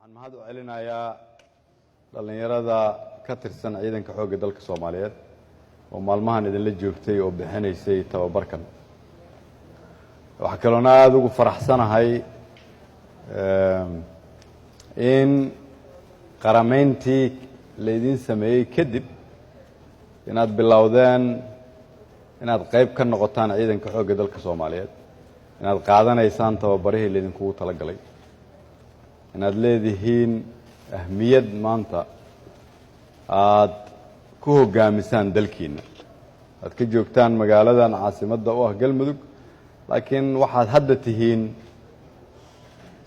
Waxaan mahad u celinayaa dhallinyarada ka tirsan Ciidanka Xoogga Dalka Soomaaliyeed oo maalmahan idinla joogtay oo bixinaysay tababarkan. Waxaa kaloona aada ugu faraxsanahay in qaramayntii laydin sameeyey kadib inaad bilowdeen inaad qayb ka noqotaan Ciidanka Xoogga Dalka Soomaaliyeed, inaad qaadanaysaan tababarihii laydinkugu tala galay, inaad leedihiin ahmiyad maanta aad ku hoggaamisaan dalkiina, aad ka joogtaan magaaladan caasimadda u ah Galmudug, laakiin waxaad hadda tihiin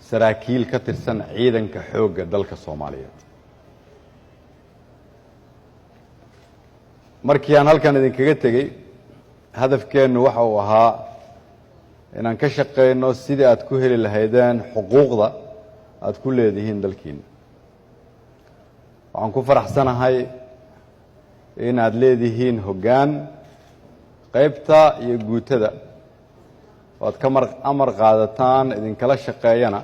saraakiil ka tirsan Ciidanka Xoogga Dalka Soomaaliyeed. Markii aan halkan idinkaga tegey, hadafkeennu waxa uu ahaa inaan ka shaqeyno sidii aad ku heli lahaydeen xuquuqda aad ku leedihiin dalkiina. Waxaan ku faraxsanahay in aad leedihiin hoggaan qaybta iyo guutada oo aad ka mar amar qaadataan, idinkala shaqeeyana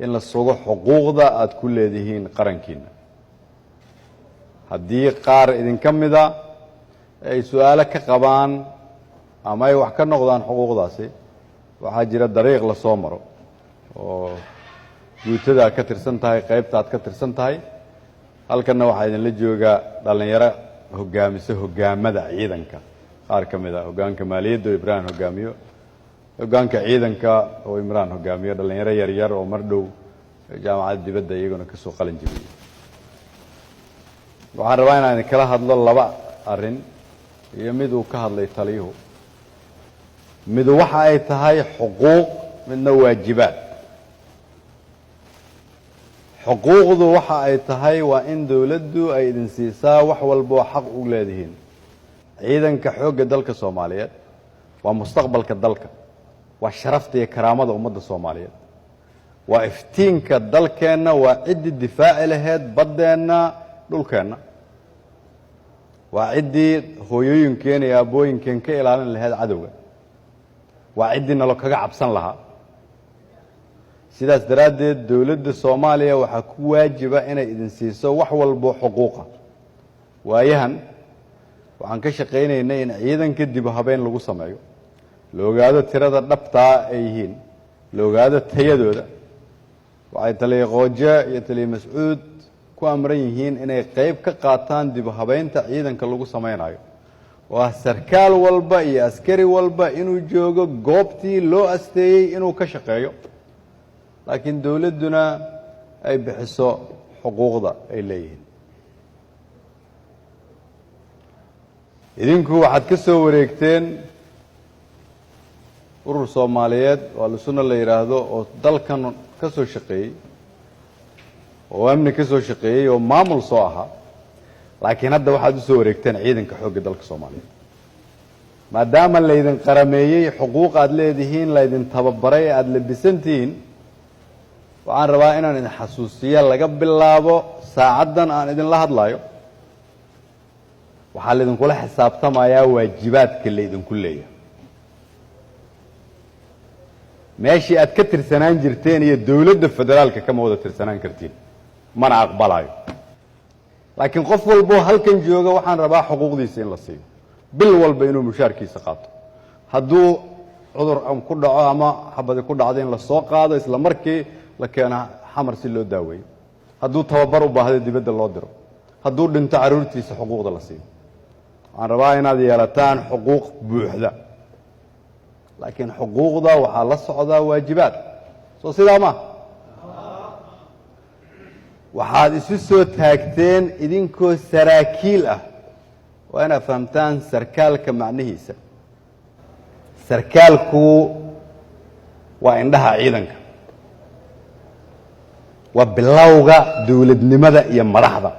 in la sugo xuquuqda aad ku leedihiin qarankiina. Haddii qaar idinka mida ay su-aalo ka qabaan ama ay wax ka noqdaan xuquuqdaasi, waxaa jira dariiq la soo maro oo guutada aad ka tirsan tahay, qaybta aad ka tirsan tahay. Halkanna waxaa idinla jooga dhallinyaro hoggaamisa hoggaamada ciidanka qaar ka mid a, hoggaanka maaliyadda oo Ibraahim hoggaamiyo, hoggaanka ciidanka oo Imraan hoggaamiyo, dhallinyaro yaryar oo mar dhow jaamacadda dibadda iyaguna ka soo qalin jebiyey. Waxaan rabaa inaan idinkala hadlo laba arrin iyo mid uu ka hadlay taliyuhu. Midu waxa ay tahay xuquuq, midna waajibaad. Xuquuqdu waxa ay tahay waa in dowladdu ay idin siisaa wax walboo xaq u leedihiin. Ciidanka Xoogga Dalka Soomaaliyeed waa mustaqbalka dalka, waa sharafta iyo karaamada ummadda Soomaaliyeed, waa iftiinka dalkeenna, waa ciddii difaaci laheyd baddeenna, dhulkeenna, waa ciddii hooyooyinkeen iyo aabbooyinkeen ka ilaalin laheyd cadowga, waa ciddii nalo kaga cabsan lahaa. Sidaas daraaddeed, dowladda Soomaaliya waxaa ku waajiba inay idin siiso wax walbo xuquuqa. Waayahan waxaan ka shaqaynaynay in ciidanka dib u habeyn lagu sameeyo, la ogaado tirada dhabtaa ay yihiin, la ogaado tayadooda. Waxay taliya Qooje iyo taliya Mascuud ku amran yihiin inay qayb ka qaataan dib u habeynta ciidanka lagu samaynayo, oo ah sarkaal walba iyo askari walba inuu joogo goobtii loo asteeyey inuu ka shaqeeyo, laakiin dowladduna ay bixiso xuquuqda ay leeyihiin. Idinku waxaad ka soo wareegteen urur Soomaaliyeed oo Ahlusunna la yidhaahdo, oo dalkan ka soo shaqeeyey, oo amni ka soo shaqeeyey, oo maamul soo ahaa, laakiin hadda waxaad u soo wareegteen Ciidanka Xoogga Dalka Soomaaliyeed. Maadaama laydin qarameeyey, xuquuq aad leedihiin, laydin tababaray, aada labisan tihiin, waxaan rabaa inaan idin xasuusiya: laga bilaabo saacaddan aan idinla hadlayo, waxaa laydinkula xisaabtamayaa waajibaadka laydinku leeyahay. Meeshii aad ka tirsanaan jirteen iyo dowladda federaalka kama wada tirsanaan kartiin, mana aqbalayo. Laakiin qof walboo halkan jooga waxaan rabaa xuquuqdiisa in la siiyo, bil walba inuu mushaarkiisa qaato, hadduu cudur ku dhaco ama xabadi ku dhacdo in la soo qaado, isla markii la keeno Xamar si loo daaweeyo, hadduu tababar u baahdo dibadda loo diro, hadduu dhinto carruurtiisa xuquuqda la siiyo. Waxaan rabaa inaad yeelataan xuquuq buuxda, laakiin xuquuqda waxaa la socdaa waajibaad. Soo sidaa ma waxaad isu soo taagteen idinkoo saraakiil ah? Waa inaad fahamtaan sarkaalka macnihiisa. Sarkaalku waa indhaha ciidanka, waa bilowga dowladnimada iyo madaxda.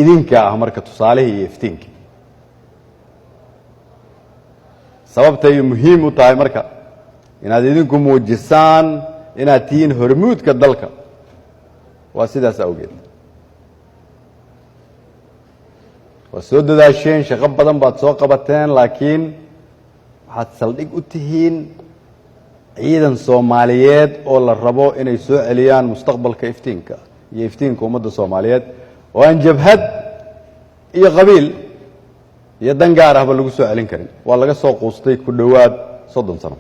Idinka ah marka tusaalihii iyo iftiinkii. Sababtay muhiim u tahay marka inaad idinku muujisaan inaad tihiin hormuudka dalka waa sidaas awgeed. Waa soo dadaasheen, shaqo badan baad soo qabateen, laakiin waxaad saldhig u tihiin Ciidan Soomaaliyeed oo la rabo inay soo celiyaan mustaqbalka iftiinka iyo iftiinka ummadda Soomaaliyeed, oo aan jabhad iyo qabiil iyo dan gaar ahba lagu soo celin karin, waa laga soo quustay ku dhowaad 30 sano.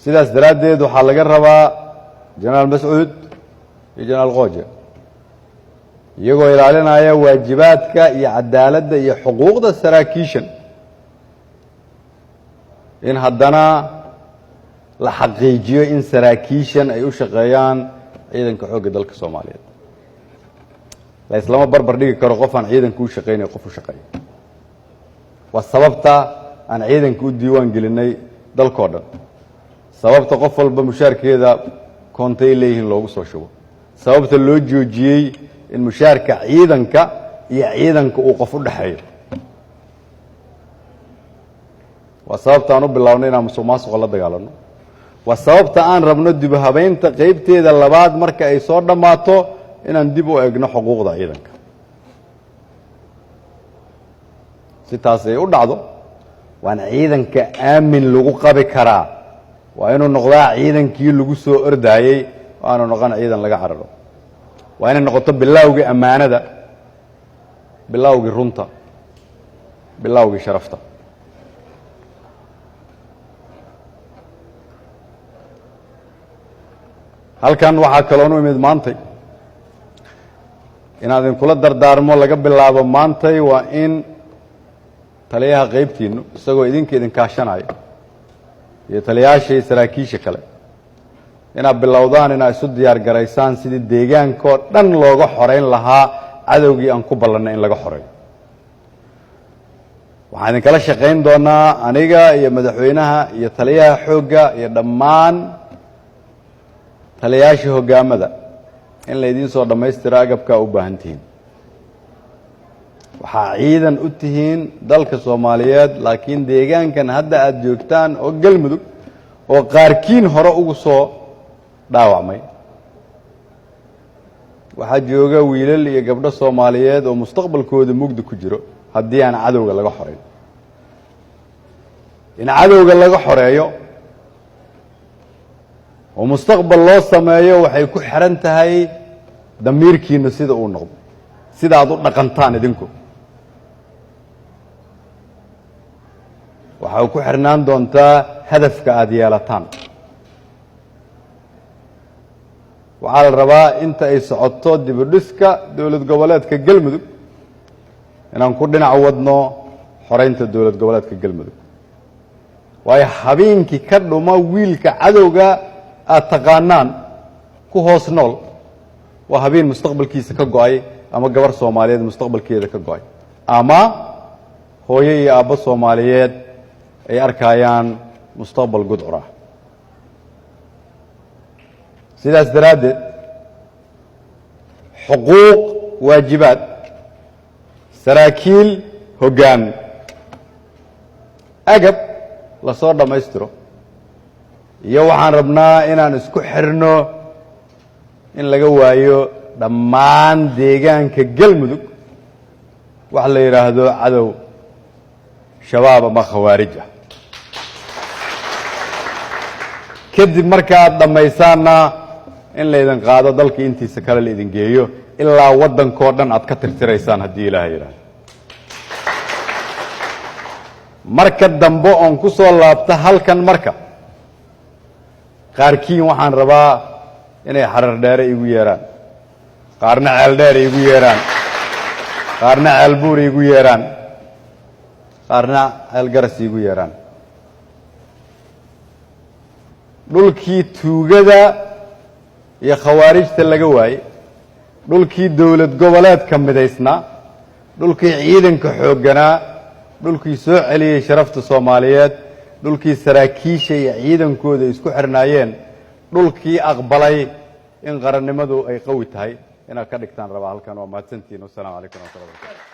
Sidaas daraaddeed waxaa laga rabaa Jenaraal Mascuud iyo Jenaraal Kooje, iyagoo ilaalinaya waajibaadka iyo cadaaladda iyo xuquuqda saraakiishan, in haddana la xaqiijiyo in saraakiishan ay u shaqeeyaan ciidanka xoogga dalka Soomaaliyeed. La islama barbar dhigi karo qof aan ciidanka u shaqeynay qof u shaqeeya. Waa sababta aan ciidanka u diiwaan gelinay dalkoo dhan, sababta qof walba mushaarkeeda koontay leeyihiin loogu soo shubo, sababta loo joojiyey in mushaarka ciidanka iyo ciidanka uu qof u dhexeeyo, waa sababta aan u bilownay inaan musuq maasuqa la dagaalano, waa sababta aan rabno dib u habeynta qeybteeda labaad marka ay soo dhammaato inaan dib u egno xuquuqda ciidanka. Si taas ay u dhacdo, waan ciidanka aamin lagu qabi karaa, waa inuu noqdaa ciidankii lagu soo ordaayey, aanu noqon ciidan laga cararo. Waa inay noqoto bilowgii ammaanada, bilowgii runta, bilowgii sharafta. Halkan waxaa kaloon u imid maantay inaan idinkula dardaarmo, laga bilaabo maantay waa in taliyaha qaybtiinu isagoo idinka idin kaashanaya iyo taliyaasha iyo saraakiisha kale inaad bilowdaan inaad isu diyaar garaysaan sidii deegaankoo dhan looga xoreyn lahaa cadowgii aan ku ballannay in laga xoreeyo. Waxaan idinkala shaqayn doonaa aniga iyo madaxweynaha iyo taliyaha xoogga iyo dhammaan taliyaasha hoggaamada in laydiin soo dhammaystiro agabkaa u baahan tihiin. Waxaa ciidan u tihiin dalka Soomaaliyeed, laakiin deegaankan hadda aada joogtaan oo Galmudug oo qaarkiin hore ugu soo dhaawacmay, waxaa jooga wiilal iyo gabdho Soomaaliyeed oo mustaqbalkooda mugdi ku jiro haddii aan cadowga laga xoreyn. In cadowga laga xoreeyo oo mustaqbal loo sameeyo waxay ku xiran tahay damiirkiina sida uu noqdo, sida aad u dhaqantaan idinku. Waxay ku xirnaan doontaa hadafka aada yeelataan. Waxaa la rabaa inta ay socoto dibudhiska dowlad goboleedka Galmudug inaan ku dhinac wadno xoreynta dowlad goboleedka Galmudug. Waayo habeenkii ka dhuma wiilka cadowga aada taqaanaan ku hoos nool waa habeen mustaqbalkiisa ka go'ay, ama gabar Soomaaliyeed mustaqbalkeeda ka go'ay, ama hooyo iyo aabbo Soomaaliyeed ay arkayaan mustaqbal gudcur ah. Sidaas daraaddeed xuquuq, waajibaad, saraakiil hoggaan, agab lasoo dhammaystiro, iyo waxaan rabnaa inaan isku xirno in laga waayo dhammaan deegaanka Galmudug wax la yidhaahdo cadow shabaab ama khawaarij ah. Kadib markaaad dhammaysaanna in laydin qaado dalka intiisa kale la idin geeyo ilaa waddankoo dhan aad ka tirtiraysaan haddii Ilaahay yidhaahdo. Marka dambe oon ku soo laabta halkan, marka qaarkiin waxaan rabaa inay Xarar Dheere igu yeeraan, qaarna Ceel Dheer igu yeeraan, qaarna Ceel Buur igu yeeraan, qaarna Ceel Garas igu yeeraan. Dhulkii tuugada iyo khawaarijta laga waayey, dhulkii dowlad goboleedka midaysnaa, dhulkii ciidanka xoogganaa, dhulkii soo celiyey sharafta Soomaaliyeed, dhulkii saraakiisha iyo ciidankooda isku xirnaayeen, dhulkii aqbalay in qarannimadu ay qawi tahay inaad ka dhigtaan rabaa halkan. Waa mahadsantihiin. Wasalaamu calaykum waraxmatullahi wabarakatu.